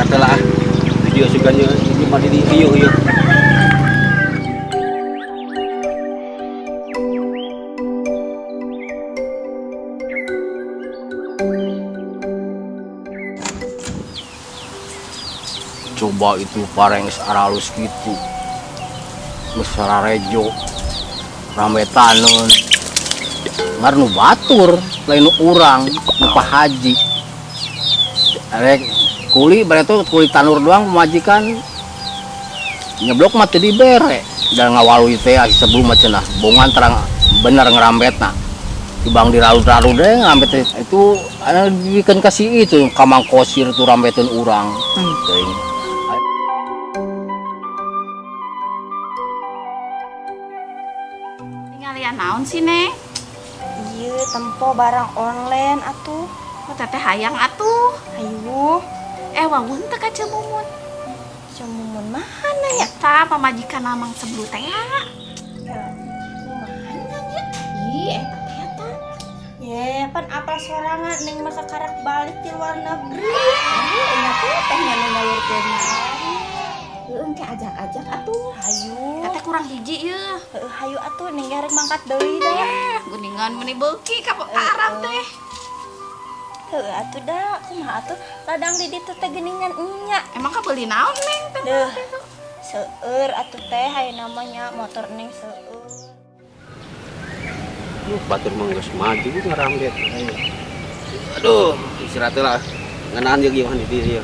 Istirahat lah ah. Video sugan ieu ini mah di ieu ieu. Coba itu pareng geus aralus kitu. Geus sararejo. Rametaneun. Ngar nu batur, lain nu urang, nu Pak Haji. Rek kuli bare tuh kuli tanur doang pemajikan. Nyeblok mah teu dibere. Dan ngawaluy teh si sebelum mah cenah. Bongan terang bener ngerambetna. Dibang dirarut-rarut deh ngerambet teh. Itu ana dibikin kasih itu kamang kosir tuh rambeteun urang. Teuing. Tingalian naon sih, Neng? Iya, tempo barang online atuh. Oh, teteh hayang atuh. Ayo, Eh, wawun teu ka Ceu Mumun. Ceu Mumun mana ya? Eta pamajikan Amang Seblu teh ya. Mana nya? Ih, eta teh eta. Ye, pan apal sorangan neng mah kakarak balik di luar negeri. Oh, nya teh teh nya nu nyalurkeun. Heueuh, engke ajak-ajak atuh. Hayu. Teteh kurang hiji yeuh. Heueuh, hayu atuh neng ge rek mangkat deui da. Eh, geuningan meuni beuki ka ka Arab teh. Heueuh atuh da, kumaha atuh ladang di ditu teh geuningan nya. Emang kabeuli naon, Neng? Teh? Deuh. Seueur atuh teh hayu namanya motor neng seueur. Batur mah geus maju ngarambet. Aduh, istirahat lah. Ngeunaan jeung ieu di dieu ieu.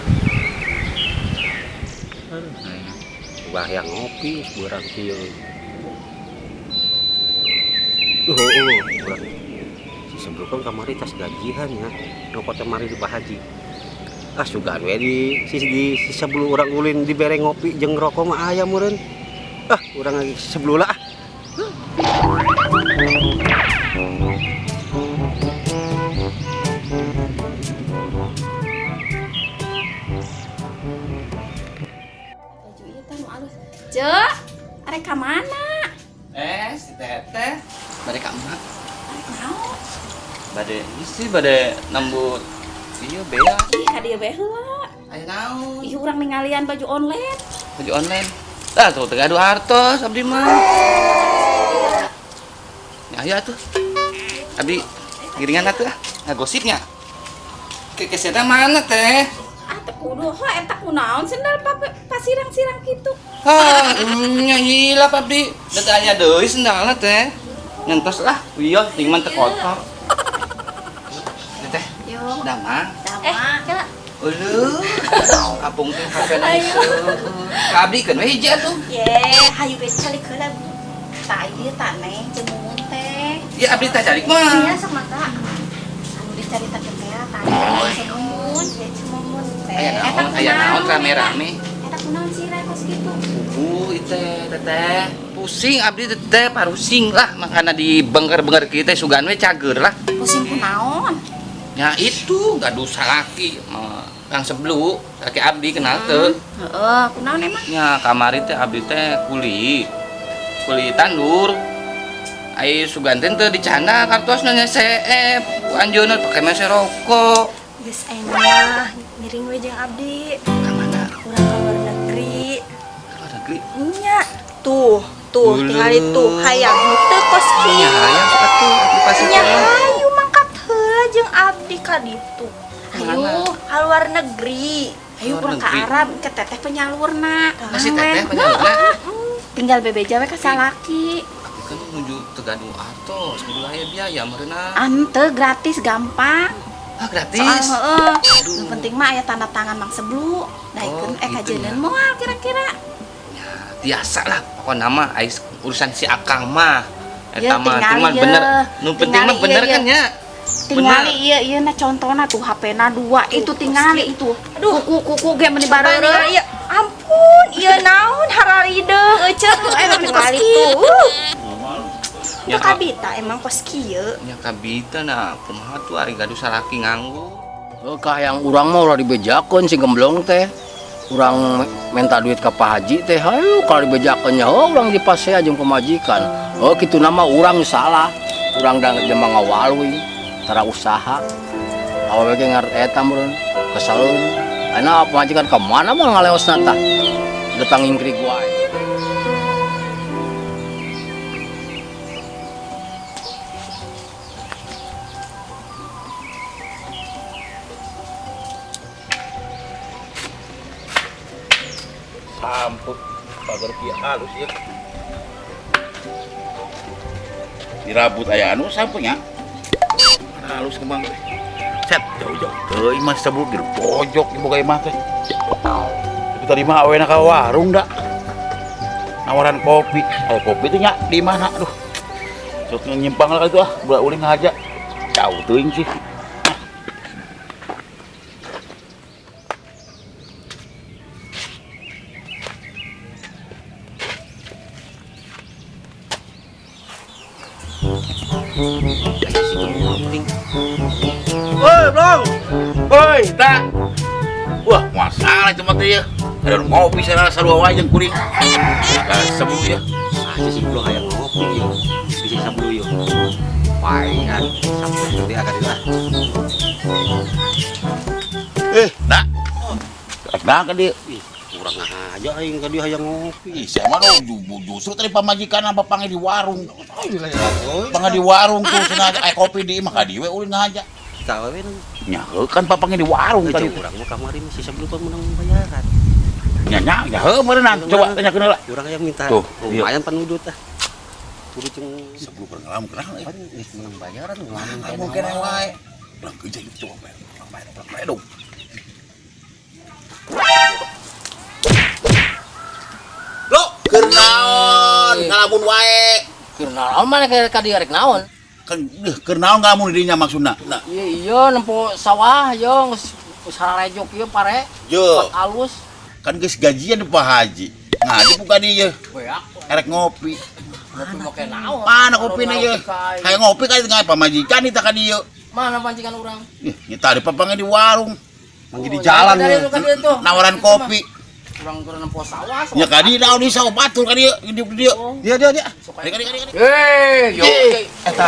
Wah, yang ngopi geus beurang kieu. Oh, oh, urang. Si sebelum kamari tas gajian ya. Nyokot mari di Pak Haji. Ah, sugan we di si di si sebelum urang ulin dibere ngopi jeung rokok mah aya meureun. Ah, urang lagi sebelum lah. Baju ieu teh nu alus. Ceu, arek ka mana? Eh, si teteh bade ka emak. Arek naon? Bade isi bade nambut ieu bea. Ih, ka dieu bae heula. Aya naon? Ih, urang ningalian baju online. Baju online. Tah tuh teu gaduh artos abdi mah. Ya aya atuh. Abdi giringan atuh ah. Ngagosipnya. Ke kesena mana teh? Ah, teu kudu ho eta kunaon sendal pasirang-sirang kitu. Hah, nya hilap abdi. Da teu aya deui sendalna teh. Nyentos lah, wiyo ting mah teu kotor. Teh, Yo, damang. damang. Eh, kela. Uluh, apung teh HP na seueur. Ka abdi keun we hiji atuh. Ye, hayu ge calik heula. Tah ieu tah Neng Ceu Mumun teh. Ya abdi teh calik mah. Iya, sok mangga. Anu dicaritakeun teh tah Ceu Mumun. Ye, Ceu Mumun teh. Aya naon, aya naon rame-rame. Eta kunaon sih rek kos kitu? Puguh ieu teteh. Pusing abdi teteh parusing lah makana di bengker-bengker kieu teh sugan we cager lah. Pusing kunaon? Ya itu gaduh salaki Kang Seblu, salaki abdi kenal teu. Heeh, kunaon emang? Nya kamari teh abdi teh kuli. Kuli tandur. Ai sugan teh teu dicanda kartosna nya seep. Ku anjeunna pake mese rokok. Geus ayeuna ngiring we jeung abdi. Ka mana? Urang ka luar negeri. Ka luar negeri. Nya, tuh, tuh Uluh. tingali tuh hayang teu kos kieu. Nya hayang sok atuh abdi pasti Nya teh. hayu mangkat heula jeung abdi ka ditu. Hayu, Ka luar negeri. hayu Luar urang ka negeri. Arab ke teteh penyalurna. Masih teteh penyalurna? Tinggal bebeja we ka salaki. Abdi kan nuju teu gaduh artos, kudu aya biaya meureunna. Ante gratis gampang. Ah, gratis. Soal heeh. Aduh. Nu penting mah aya tanda tangan Mang Seblu. Daikeun Oh, gitu kajeunkeun ya. moal kira-kira. Ya, biasa lah pokokna mah ais urusan si Akang mah. Ya, Eta mah tingali cuman ye. bener. Nu penting mah Tingali, bener iya, kan ya. Tingali ieu ieu na contona tuh HP-na 2 itu tingali itu. Aduh. Kuku kuku ge meuni Coba bareureum. ningali ieu. Ampun, ieu naon hararideung euceu Eh, kos tingali kieu. tuh. Ya, Teu kabita emang kos kieu. Nya kabita nah kumaha tuh ari gaduh salaki nganggo. Oh, kah yang urang mah ulah dibejakeun si gemblong teh. Urang minta duit ka Pak Haji teh, hayu kalau dibejakeun nya, oh urang dipasea jeung pamajikan. Oh kitu nama urang salah. Urang da jelema ngawaluy, tara usaha. Awewe ge ngarep eta meureun, keseleun. Ana pamajikan ka mana mah ngaleosna tah. Datang ingkrik wae. Samput pagar kieu halus ieu. Dirabut aya anu sampunya. Halus kembang teh. Set jauh-jauh teuing mah sabul di pojok di boga imah teh. Tapi tadi mah awena ka warung da. Nawaran kopi. Aya kopi teh nya di mana aduh. Sok nyimpang lah itu ah, budak ulin ngaja. Jauh teuing sih. Woi, Blong. Woi, tak. Wah, masalah itu mah teh ya. Ada ngopi sana sarua wae jeung kuring. Kasebut ya. Ah, si Blong hayang ngopi ieu. Bisa sabulu ieu. Paingan sampai gede agak lah. Nak. Nah, ka dieu. Ih, kurang aja aing ka dieu hayang ngopi. Ih, sia mah justru tadi pamajikan apa panggil di warung. Panggil di warung tuh cenah aya kopi di imah ka dieu we ulin aja. Tahu we. Nya heuh kan papangnya di warung tadi. Urang mah kamari si sebelum menang bayaran. Nya nya nya heuh meureunang. Coba tanyakeun heula. Urang yang minta. Tuh, lumayan panudut ah. Kudu jeung sebelum ngelamun kenal pan geus menang bayaran ngelamun ngelamun keneh wae. Urang geus jadi coba bayar, urang bayar dong. Lo keur naon ngalamun wae? Keur naon mana ka dieu rek naon? Kan keur naon ngalamun di dinya maksudna? Nah. Iya iya nempo sawah yo geus sararejo kieu pare. Yo. Alus. Kan geus gajian di Pak Haji. Ngaji buka dieu. Beak. Erek ngopi. Ngopi make naon? Mana kopina ieu? Kayak ngopi ka teu pamajikan eta ka dieu. Mana pamajikan urang? Ih, nya tadi papangnya di warung. Manggih di jalan ya. Nawaran kopi. Urang keur nempo sawah. Ya ka dieu naon di sawah batur ka dieu, di dieu. Dia dia dia. Ka dieu ka dieu. Hei, yo. Eta.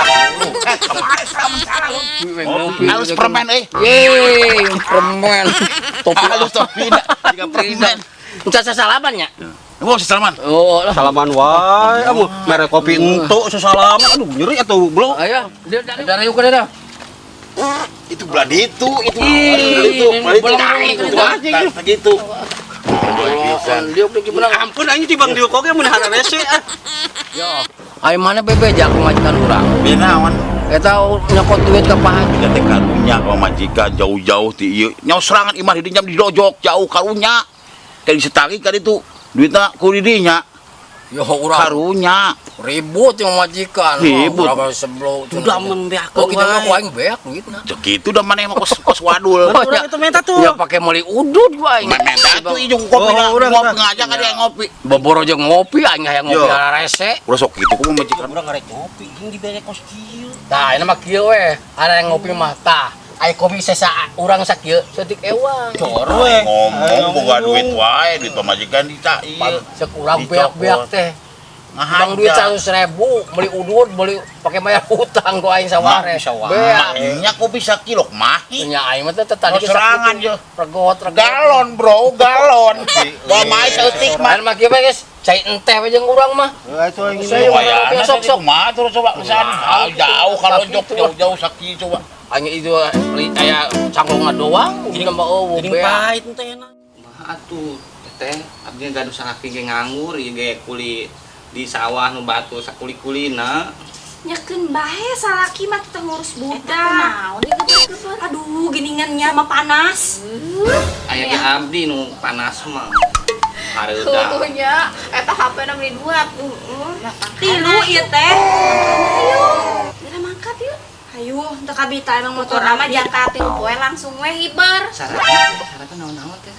Halus permen euy. Yeay, permen. Topi halus topi. Jika permen. Encan sasalaman nya? Oh, sasalaman. Oh, salaman wae. Amu mere kopi entuk sasalaman. Aduh, nyeri atuh, Bro. Ayo, dari yuk dah. Itu belah itu, itu itu, itu, gitu. Ampun aing tibang diuk oge mun hararese ah. Yo, ayo mana bebe jago majikan urang. Bi naon? Eta nyokot duit ka Pak Haji. Teh karunya ka majikan jauh-jauh ti ieu. Nyaho serangan imah di dinya didojok jauh karunya. Kayak disetagi ka ditu. Duitna ku di dinya. Yo urang karunya ribut yang majikan. Ribut. Urang sebelum udah membeak. Oh, kita mah ku aing beak duitna. Cek kitu da maneh mah kos wadul. Urang itu minta tuh. Ya pakai meuli udut ku aing. Minta tuh ijung kopi urang ngopi ngajak ka dia ngopi. Boboro jeung ngopi aing hayang ngopi rese. Urang sok kitu ku majikan. Urang ngarek ngopi jeung dibere kos kieu. Tah, ini mah kieu we. Ada yang ngopi mah tah. Ai kopi sesa urang sakieu seutik ewang. Coro we. Ngomong boga duit wae, duit pamajikan dicak ieu. Cek urang beak-beak teh. Bang duit 100.000 beli udut, beli pakai bayar hutang ku aing saware. Beak. Nya kopi sakilo mahi. Nya aing mah teh tadi serangan je. Regot, regot. Galon, bro, galon. Bawa mahi seutik mah. Main mah kieu we geus, cai enteh we jeung urang mah. Heuh atuh aing. Sok-sok mah terus coba kesan. Jauh kalau jauh jauh sakieu coba. Aing itu aya cangklongna doang, jadi mah eueuh beak. Pahit teh enak. Kumaha atuh teteh abdi gaduh salaki ge nganggur ieu ge kuli di sawah nu batu sakuli-kulina. Nyakeun bae salaki mah teh ngurus budak. Aduh, geningan nya mah panas. Aya ge abdi nu panas mah. Hareuda. Heueuh nya, eta HP-na meuli dua. Tilu ieu teh. Ayo, geura mangkat yuk. Ayo, teu kabita emang motor Motor mah jangka tilu poe langsung we hiber. Syaratna naon-naon teh?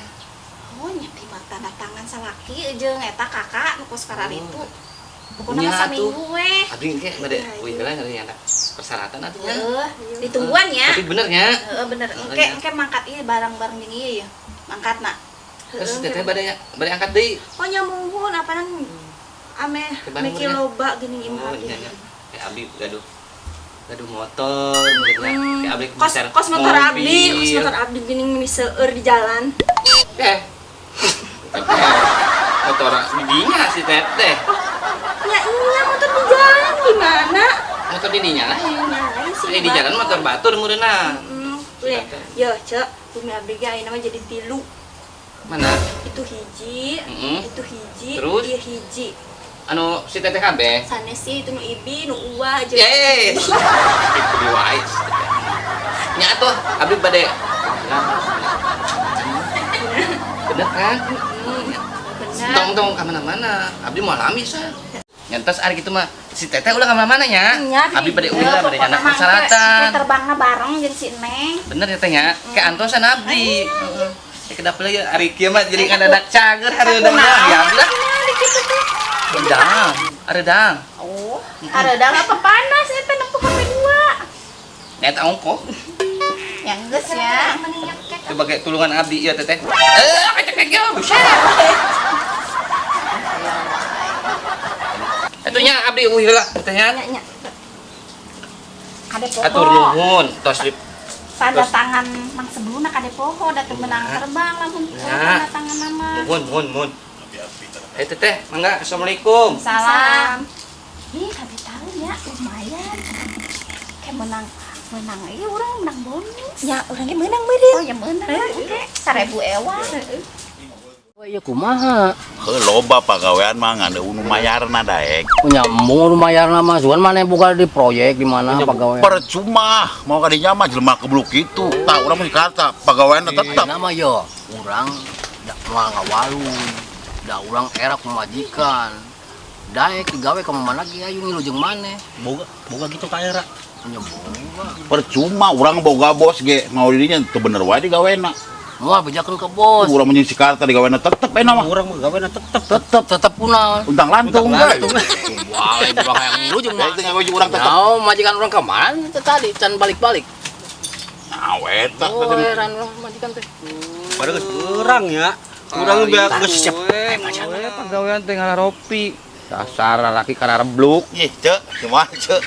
Oh, nya tiba tanda tangan salaki jeung eta kakak nu kos kararitu. Pokona mah saminggu we. Abdi ge bade euy heula nyata persyaratan atuh nya. Heeh, ditungguan nya. Tapi bener nya. Heeh, bener. Engke engke mangkat ieu barang-barang jeung ieu ya. Mangkatna. Terus teteh bade angkat deui. Oh nya muhun apanan ame mikir loba geuning imah abdi. Ya abdi gaduh Gaduh motor meureunna. Kayak abdi Kos meser kos motor abdi, kos mobil. Motor abdi geuning meni seueur di jalan. Eh. Motor di dinya si teteh. Ya iya, motor di jalan gimana? Motor di dinya lain. Nyalain sih. Eh, di jalan motor batur meureunna. Tuh ya, yo, Cek, bumi abdi ge ayeuna mah jadi tilu. Mana? Itu hiji, itu hiji, Terus? ieu hiji. Anu si teteh kabeh. Sanes sih itu nu ibi, nu uwa aja. Yeay. Itu di wae si teteh. Nya atuh abdi bade. Bener kan? Benar. Tong tong ka mana-mana. Abdi mau lami sa. Nyantos ari kitu mah si teteh ulah ka mana-mana nya. Nya, Abdi bade ulah bade pokokna nyandak mah persyaratan. engke terbangna bareng jeung si Neng. Bener ya teh nya? Ke antosan abdi. Heeh. Ya kedap ya ari kieu mah jadi kan ada cager hareudang mah ya abdi lah. Hareudang, hareudang. Oh, hareudang apa panas eta nempuh HP 2. Nya eta ongkoh. Yang geus ya. Coba kayak tulungan abdi ieu teteh. Eh, kecek ya, buset. Atuh nya abdi euy heula teteh nya. Nya nya. Kade poho. Atur nuhun, tos di Tanda tangan mang sebelumna kade poho da teu meunang terbang lamun Ya. tanda tangan nama. Nuhun, nuhun, nuhun. Eh teteh, mangga, assalamualaikum. Salam. Ih, tapi tahu ya, lumayan. Kayak menang menang ieu urang menang bonus. Ya, urang ge meunang meureun. Oh, ya meunang. Oke, 1000 ewa. Oh, iya kumaha? Heuh, loba pagawean mah ngan eueuh nu mayarna daek. Punya embung lumayan mah, cuman mana buka di proyek di mana pegawai. Percuma mau kadinya mah jelema kebluk kitu. Tah urang mah di karta pagaweanna tetep. Nama yo, urang da moal ngawalun. Da urang era pemajikan. Daek digawe ka mana lagi ayo ngilu jeung maneh. Boga boga gitu ka era. Nya boga. Percuma urang boga bos ge mau dirinya teu bener wae digawena. Moal bejakeun ke bos. Urang mah si karta digawena tetep enak mah. Urang mah gawena tetep. Tetep tetep kunaon. Untang lantung Untang we. Wah, lain urang hayang ngilu jeung Ya maneh. itu ngawe urang tetep. Nah, majikan urang ka mana teh tadi can balik-balik. Nah, eta Oh, tadi. heran urang majikan teh. Padahal geus beurang ya. Urang biar geus siap. Pagawean teh ngalaropi. Dasar lalaki kararebluk. Ih, cek, kumaha cek.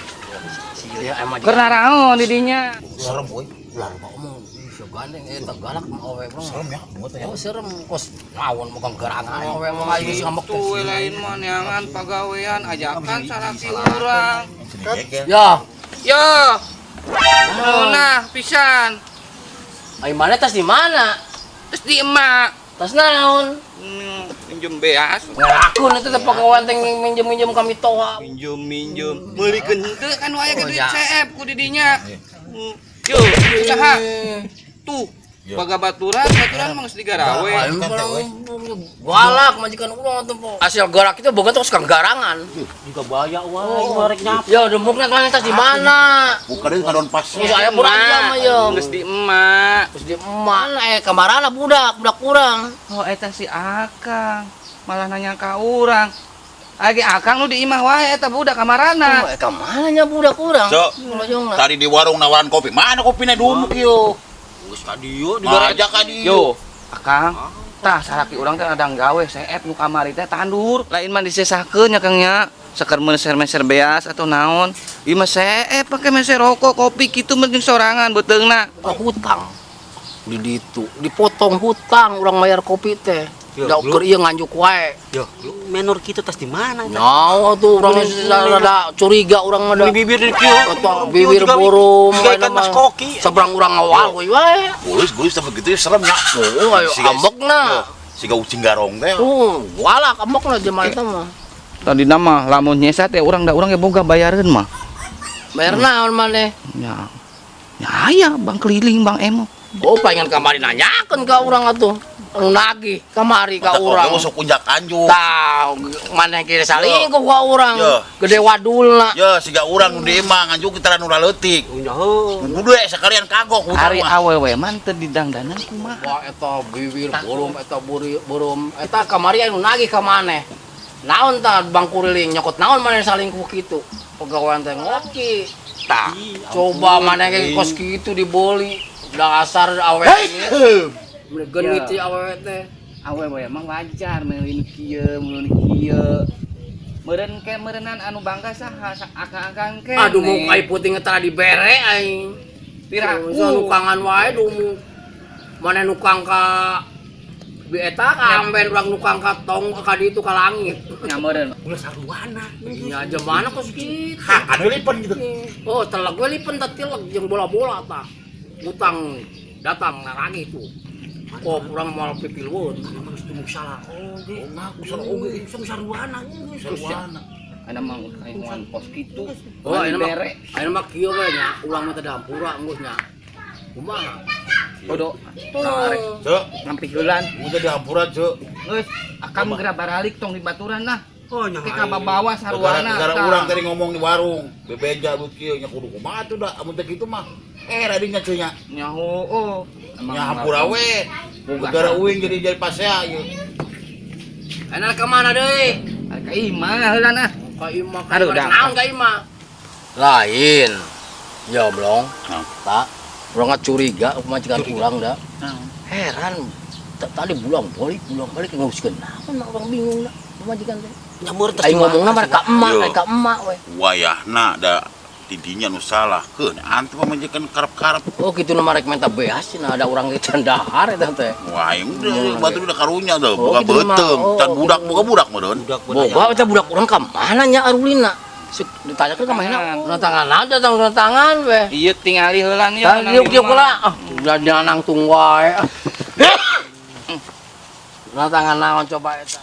Ya emang Keur naraon di dinya. Serem euy. ulah lupa omong. Ih, sia gandeng eta galak mah awewe urang. Serem ya, bunga teh ya. Oh, serem kos ngawon megang gerangan awewe mah aing geus ngambek teh. Tuh lain mah neangan pagawean ajakan salaki urang. Ya, Yo. Nah, pisan. ai mana tas di mana? Terus di emak. Tas naon? Minjem beas. Ngakun itu teh pagawean teh minjem-minjem kami toha. Minjem minjem. Meulikeun henteu kan wae ke Oh, duit ya. CF ku di dinya. Yo, usaha. Tuh, baga baturan, baturan mah geus digarawe. Aing galak majikan urang atuh po. Hasil galak itu boga terus kang garangan. Juga bahaya wae rek nyap. Ya demukna mana tas di mana? Bukan deui ngadon pas. Geus aya beragam mah ya. Geus di emak. Terus di mana eh kamarana budak, budak kurang. Oh, eta si Akang. Malah nanya ka urang. Agi Akang nu di imah wae eta budak kamarana. Oh, eh kamana nya budak kurang? Cok. Lojongna. Tadi di warung nawaran kopi. Mana kopina dumuk ieu? Geus ka dieu Ngajak ka dieu. Yo, Akang. Tah salaki urang teh adang gawe seep nu kamari teh tandur. Lain mah disesahkeun nya Kang nya. Seker meser-meser beas atau naon. Ieu mah seep pake meser rokok, kopi kitu mending sorangan beuteungna. Hutang. Di ditu dipotong hutang urang bayar kopi teh. Ya, Da keur ieu nganjuk wae. Yo, menor kitu tas di mana eta? Nyawa tuh urang rada curiga urang mah da. Beli bibir di kieu. Atau bibir burum Juga ikan mas koki. Seberang urang ngawal we wae. Gulus-gulus sampai gitu ya serem ya. Oh, ayo ambekna. Siga ucing garong teh. Tuh, galak ambekna jelema eta mah. Tadi nama lamun nyesa teh urang da urang ge boga bayareun mah. Bayar naon maneh? Ya. Ya aya bang keliling bang emo. Oh, pengen kamari nanyakeun ka urang atuh. Anu nagih kamari ka urang. Oke, sok kunjak anjuk. Tah, maneh kira salingkuh ka urang. Yo. Gede wadulna. Ya, siga urang nu di imah nganjuk kita nu leutik. Unya heuh. Kudu we sakalian kagok hutang Ari mah. awewe mah teu didangdanan kumaha. Wah, eta bibir burum, eta buri burum. Eta kamari anu nagih ka maneh. Naon tah bang kuriling nyokot naon maneh salingkuh kitu. Pegawaian teh ngoki. Tah, Coba maneh ge kos kitu dibeli. Dasar awewe. Genit si awewe teh. Awewe mah wajar meulin kieu, meulin kieu. Meureun ke meureunnan anu bangga saha akang-akang ke. Aduh mau kai puting tara dibere aing. Piraku. So nukangan wae dumu. Mana nukang ka bi eta ka amben urang nukang ka tong ka ditu ka langit. Nya meureun. Ulah saruana. Nya aja mana kos kitu. Hah, anu lipen gitu. Oh, teleg we lipen teh tileg jeung bola-bola tah. Utang datang lagi tuh. Kok urang moal pipilueun. Geus tumuk salah oge. Oh, ngaku salah oge. Geus saruana geus. Saruana. Ana mah kayangan pos kitu. Oh, ayeuna mah Dibere. ayeuna mah kieu we nya, urang mah teh dampura geus nya. Kumaha? Bodo. Oh. Cek, Ngampi heulan. mun teh dihampura cek. Geus, akang geura baralik tong di baturan lah. Oh nya. Ke ka bawa saruana. Gara tah. urang tadi ngomong di warung, bebeja but kieu nya kudu kumaha tuh da, amun teh kitu mah. Eh, radinya cuy nya. Nya heueuh. Nya hampura we. Gara uing jadi pasea ieu. Ayeuna ka mana deui? Ka imah heulan ah. Ka imah ka Aduh, dah. naon ka imah? Lain. Ya blong. Naon? Tak. Urang curiga pamajikan urang da. Naon? Heran. Tadi bulang balik nguruskeun naon mah urang bingung da pamajikan teh. Nyamur teh. Aing ngomongna mah ka emak, Yo. ka emak we. Wayahna da tidinya nu salah keun antu pamajikan karep-karep. Oh kitu nu marek minta beas cenah ada urang ge can dahar eta teh. Wah, aing udah batur udah karunya tuh, Oh, boga gitu mah. beuteung, Oh, can budak gitu. boga budak meureun. Budak Boga eta budak urang ka mana nya arulina? Sik ditanyakeun ka mana? Tanda tangan aja tanda tangan we. Ieu tingali heulan ieu. Tah diuk diuk lah. Ah, udah nangtung wae. Ah. Tanda tangan naon coba eta.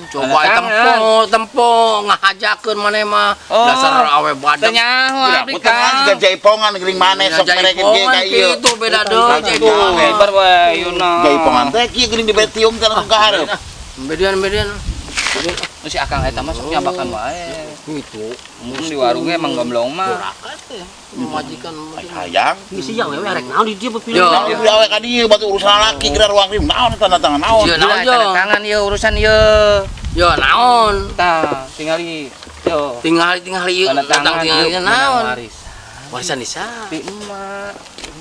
Coba Tanda tempo tangan. tempo ngahajakeun maneh mah Oh. dasar awe badak. Teu nyaho Udah abdi putengan Kang. juga jaipongan geuning maneh sok mereka ge ka ieu. Itu beda deui jaipongan. Lebar we yeuna. Jaipongan teh kieu geuning dibere tiung teh langsung ka hareup. Bedian bedian. Si akang eta mah sok nyabakan wae. Itu Mun di warungnya emang gemblong mah. Doraka teh majikan. Hayang. Ngisi ya wewe rek naon di dieu pepilih. Yo. Naon udah awe ka dieu batu urusan laki geura ruang rim naon tanda tangan naon. Yo naon yo. Tanda tangan ieu urusan ieu. Yo naon. Tah, tingali yo. Tingali tingali ieu Tanda tangan tingali ieu naon. Waris. Warisan desa. Ti emak.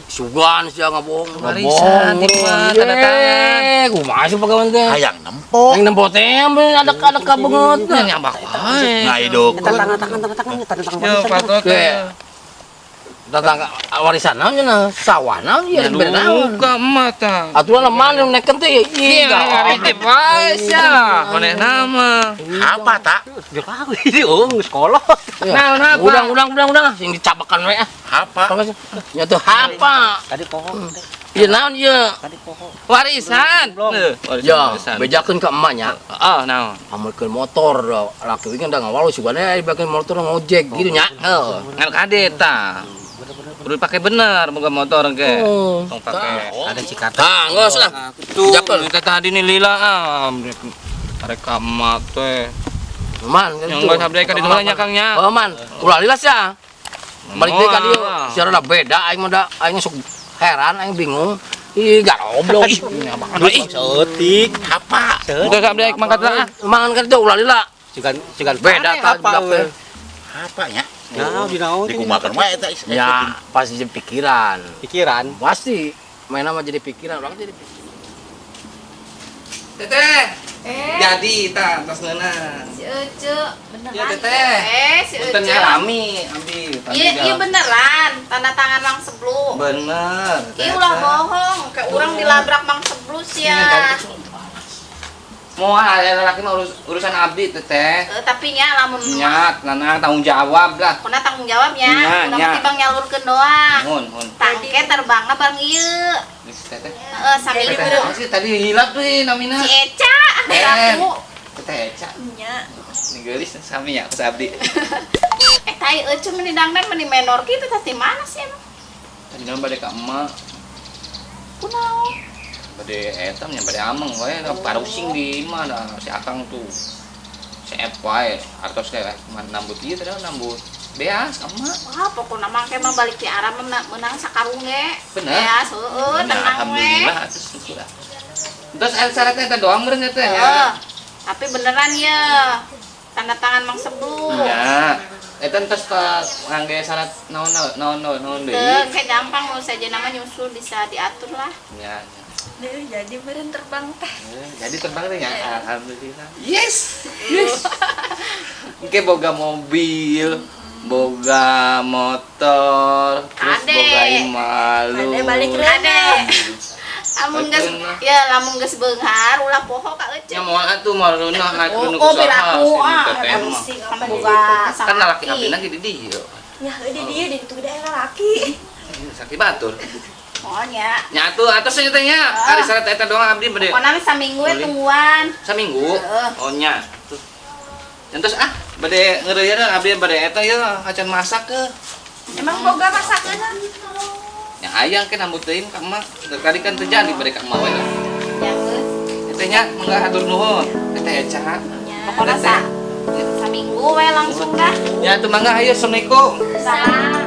Sugan sia ngabohong. Warisan ti emak tanda tangan. Kumaha sih pagawan teh? Hayang nempo. Yang nempo teh ada ada kabeungeut nyabak wae. Nah, hidup. Tanda tangan tanda tangan tanda tangan Yo warisan. patot. Oke. Tentang warisan naon nya sawah naon ieu beda naon. Buka emak tah. Aturan mana nu neken teh Iya, ieu. ngarti wae sia. Manehna mah. Apa tak? Oh, sekolah. Naon apa? Udang udang udang udang sing dicabakan we ah. Apa? Nya tuh apa? Tadi poho. Ieu naon ieu? Tadi poho. Warisan. Ya, bejakeun ka emak nya. Oh, naon? Amelkeun motor laki we kan da ngawalu sugana dibakeun motor ngojek gitu nya. Heuh. Ngan kade tah. Kudu pake bener boga motor ge. Oh. Tong pake. Ada Cikarta. Tah, geus lah. Tuh, Bejakeun. kita tadi nih lila ah. Arek ka emak teh. Man, Yang geus abdi ka ditu nya Kang nya. Oh, man. Ulah lila sia. Balik deui ka dieu. Moal. Sia rada beda aing mah da aing sok heran aing bingung. Ih, garoblok ih. Aduh, ih. Seeutik. Apa? Geus abdi aing mangkat lah. ah. Mangan ka ditu ulah lila. Sugan sugan Beda tah apa budak teh. Apa nya? Nah, di naon? Dikumakan wae eta. Ya, pasti jadi pikiran. Pikiran. Pasti main nama jadi pikiran, orang jadi pikiran. Teteh. Eh, Jadi tah tos ngeunah. si Ece beneran. Ya, Teteh. Eh, si Punten Ece. nya rame abi. Iya, iya beneran. Tanda tangan Mang Seblu. Bener. Iya ulah bohong, kayak orang dilabrak Mang Seblu sih ya. Moal aya lalaki mah urusan abdi teteh. Eh, tapi nya lamun Nya, tenang tanggung jawab lah. Kuna tanggung jawabnya, Nya, udah nya. mesti bang nyalurkeun doang. Mun, mun. Tangke terbangna bareng ieu. Geus, Teteh. Heeh, sambil Teteh ibu. naon sih tadi hilap tuh namina. Si Eca, Eh. aku. Teteh Eca. Nya. Ini geulis sami ya ku abdi. Eh, tai Ece meni dangdan meni menor kitu teh di mana sih emang? Tadi naon bade ka emak. Kunaon? Bade eta nya bade ameng wae parusing di imah da si Akang tuh. Seep wae artos teh nambut ieu teh nambut beas ka emak. Wah, pokokna mah engke mah balik di Arab menang sakarung ge. Bener? Beas, heeh, Nah, tenang we. alhamdulillah atuh syukur ah. Terus aya syaratnya eta doang meureun eta ya. Heeh. Tapi beneran ya. Tanda tangan Mang Seblu. Ya. Eta entos ka ngangge syarat naon naon naon naon deui. Teu, kayak gampang mau saja nama nyusul bisa diatur lah. Ya. Ya. Deh, jadi beren terbang teh. Jadi terbang teh ya, alhamdulillah. Yes, yes. Engke boga mobil, boga motor, terus Ade. boga imah lu. Ade balik Ade. Lamun geus Betul. ya lamun geus beunghar ulah poho ka Ece. Ya moal atuh moal lunah atuh nu Oh, usaha piraku si ah, teteh mah. Kan boga Kan lalaki salaki. abdi ge di dieu. Ya, di dia di itu daerah laki. Sakti batur. Pokoknya. Nya atuh atos nya teh nya. Ah. Ari syarat eta doang abdi bade. Pokoknya saminggu we Boleh. tungguan. Saminggu. Heeh. Oh nya. Tuh. Entos ah bade ngeureuyeuh abdi bade eta ye acan masak ke. Emang boga masakeun? Yang ayang kan nambut teuing ka emak. Tadi kan teu jadi bade ka emak we lah. Ya geus. Teh nya mangga hatur nuhun. Teteh Eca. Pokoknya saminggu we langsung dah. Ya atuh mangga ayo, assalamualaikum. Salam.